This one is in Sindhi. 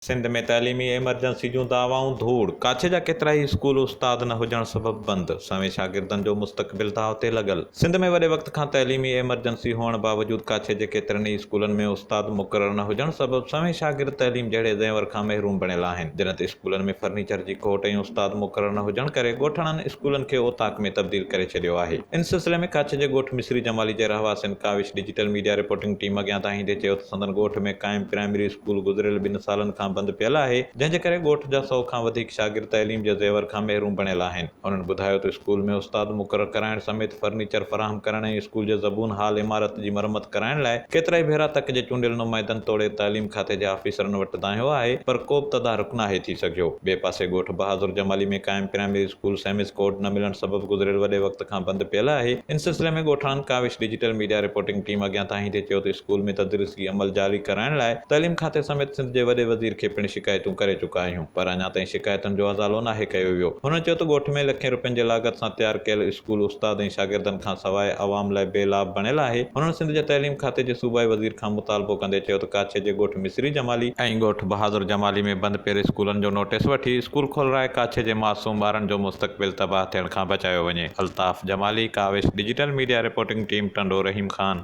سنڌ ۾ تعليمي ايمرجنسي جون دعوائون ڌوڙ، ڪاڇي جا ڪيترائي اسڪول استاد نه هجڻ سبب بند، سوين شاگردن جو مستقبل داء تي لڳل. سنڌ ۾ وڏي وقت کان تعليمي ايمرجنسي هئڻ باوجود ڪاڇي جي ڪيترن ئي اسڪولن ۾ استاد مقرر نه هجڻ سبب سوين شاگرد تعليم جهڙي زيور کان محروم بڻيل آهن، جڏهن ته اسڪولن ۾ فرنيچر جي کوٽ ۽ استاد مقرر نه هجڻ ڪري ڳوٺاڻن اسڪولن کي اوطاق ۾ تبديل ڪري ڇڏيو آهي. ان سلسلي ۾ ڪاڇي جي ڳوٺ مصري جمالي جي رهواسين ڪاوش ڊجيٽل ميڊيا رپورٽنگ ٽيم اڳيان دانهيندي چيو ته سندن ڳوٺ ۾ قائم پرائمري اسڪول گذريل ٻن سالن کان بند پيل آهي، جنهن جي ڪري ڳوٺ جا سئو کان وڌيڪ شاگرد تعليم جي زيور کان محروم بڻيل آهن. هنن ٻڌايو ته اسڪول ۾ استاد مقرر ڪرائڻ سميت فرنيچر فراهم ڪرڻ ۽ اسڪول جي زبون حال عمارت جي مرمت ڪرائڻ لاء ڪيترائي ڀيرا تڪ جي چونڊيل نمائندن توڙي تعليم کاتي جي آفيسرن وٽ دانهيو آهي پر ڪوبه تدارڪ ناهي ٿي سگهيو. ٻئي پاسي ڳوٺ بهادر جمالي ۾ قائم پرائمري اسڪول سيمس ڪوڊ نه ملڻ سبب گذريل وڏي وقت کان بند پيل آهي. ان سلسلي ۾ ڳوٺاڻن ڪاوش ڊجيٽل ميڊيا رپورٽنگ ٽيم اڳيان دانهيندي چيو ته اسڪول ۾ تدريسي عمل جاري ڪرائڻ لاء تعليم کاتي سميت سنڌ جي وڏي وزير کي پڻ شڪايتون ڪري چڪا آهيون پر اڃا تائين شڪايتن جو ازالو ناهي ڪيو ويو. هنن چيو ته ڳوٺ ۾ لکين روپين جي لاڳت سان تيار ڪيل اسڪول استاد ۽ شاگردن کان سواء عوام لاء بي لاڀ بڻيل آهي. هنن سنڌ جي تعليم کاتي جي صوبائي وزير کان مطالبو ڪندي چيو ته ڪاڇي جي ڳوٺ مصري جمالي ۽ ڳوٺ بهادر جمالي ۾ بند پيل اسڪولن جو نوٽيس وٺي اسڪول کولرائي ڪاڇي جي معصوم ٻارن جو مستقبل تباهه ٿيڻ کان بچايو وڃي. Altaf Jamali, Kawish digital media reporting team, Tando Rahim Khan.